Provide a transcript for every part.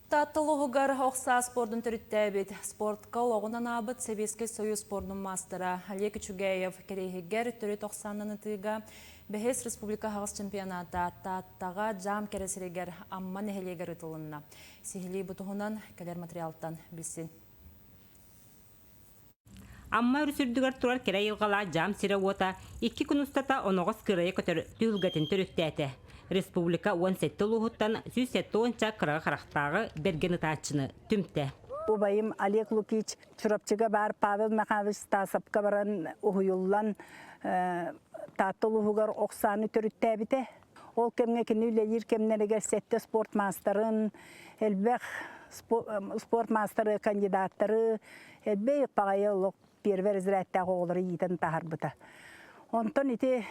Таатта улууһугар ох саа спордун төрүттээбит, спортка олоҕун анаабыт Сэбиэскэй Союз спордун маастара Олег Үчүгэев кэриэһигэр төрүт ох саанан ытыыга бэһис республика аһаҕас чемпионата Тааттаҕа Дьаам кэрэ сиригэр Амма нэһилиэгэр ыытылынна. Сиһилии бу туһунан кэлэр материалтан билсин. Амма өрүс үрдүгэр турар кэрэ айылҕалаах дьаам сирэ-уота икки күн устата оноҕос кырайа көтөр түһүлгэтин төрүттээтэ. Республика 17 улууһуттан 170 кыраҕы харахтааҕы бэргэн ытааччыны түмтэ. Убайым Олег Лукич Чурапчыга баар Павел Михайлович Стасовка баран уһуйуллан Таатта улууһугар ох сааны төрүттээбитэ. Ол кэмҥэ кини үлэлиир кэмнэригэр сэттэ спорт маастарын, элбэх спорт маастары кандидаттары, элбэх баҕайы олох первый разрядтаах оҕолору иитэн таһаарбыта. Онтон ити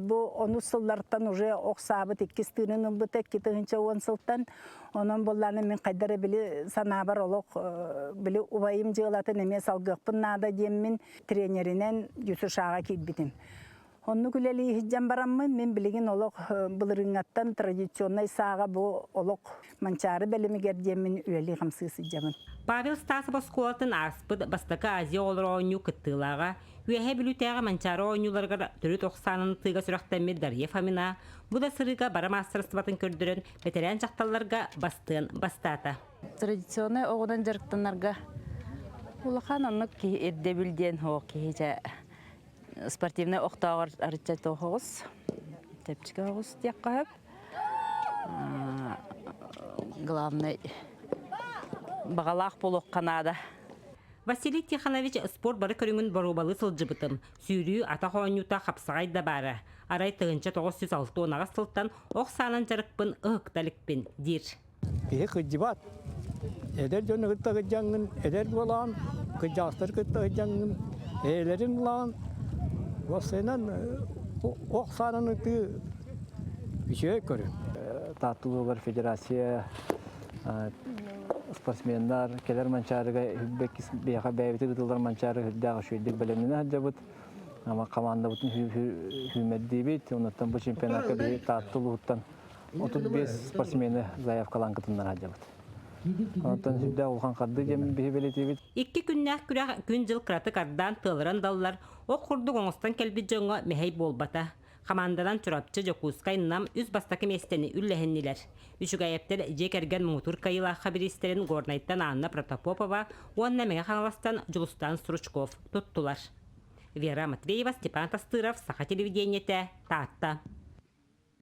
бу онус сыллартан уже ох саабыт иккис тыынын ылбыта 2010 сылтан. Онон буллааны мин хайдара били санаабар олох били убайым дьыалатын эмиэ салгыахпын наада диэммин тренеринэн ЮСШ-ҕа киирбитим. Оннук үлэлии сылдьан бараммын, мин билигин олох былырыыҥҥаттан традиционнай сааҕа бу олох Манчаары бэлэмигэр диэммин үлэлии-хамсыы сылдьабын. Павел Стасов оскуолатын ааспыт Бастакы Азия оҕолоро оонньуу кыттыылааҕа, Үөһээ Бүлүүтээҕи Манчаары оонньууларыгар төрүт ох саанан ытыыга сүрэхтэммит Дарья Фомина бу да сырыыга бары маастарыстыбатын көрдөрөн, бэтэрээн дьахталларга бастыан бастаата. Традиционнай оҕунан дьарыктанарга улахан оннук киһи ирдэбил диэн суох киһи дьэ спортивнай охтооҕор арычча оҕус, чэпчэки оҕус диэххэ сөп. Главное, баҕалаах буолуохха наада. Василий Тихонович спорт бары көрүҥүн боруобалыы сылдьыбытым. Сүүрүү, атах оонньуута хапсаҕай да баара. Арай 1968 сылтан ох саанан дьарыкпын ыһыкта иликпин, диир. Киһи кырдьыбат. Эдэр дьону кытта кырдьаҥҥын эдэр буолаҕын, кырдьаҕастары кытта кырдьаҥҥын эйэлэрин ылаҕын. Уопсайынан ох саанан ытыы үчүгэй көрүҥ. Таатта улууһугар федерация спортсменнар кэлэр Манчаарыга биһиэхэ бэйэбитин ыытыллар Манчаары үрдээх үчүгэйдик бэлэмнэнэ сылдьабыт. Хамаандабытын сүүмэрдиибит. Онуттан бу чемпионакка биһи Таатта улууһуттан 35 спортсмены заявкалаан кытыннара сылдьабыт. Онтон сүрдээх улахан хардыы диэн биһи бэлиэтиибит. Икки күннээх күрэх күн-дьыл кыратык ардаан тыалыран даллар, ох курдук оҥостон кэлбит дьоҥҥо мэһэй буолбата. Хамаанданан Чурапчы, Дьокуускай, Нам үс бастакы миэстэни үллэһиннилэр. Үчүгэйэптэр дьиэ кэргэн муҥутуур кыайыылаахха бириистэрин Горнайтан Анна Протопопова уонна Мэҥэ Хаҥаластан Дьулустаан Стручков туттулар. Вера Матвеева, Степан Тастыров, Саха телевидениетэ, Таатта.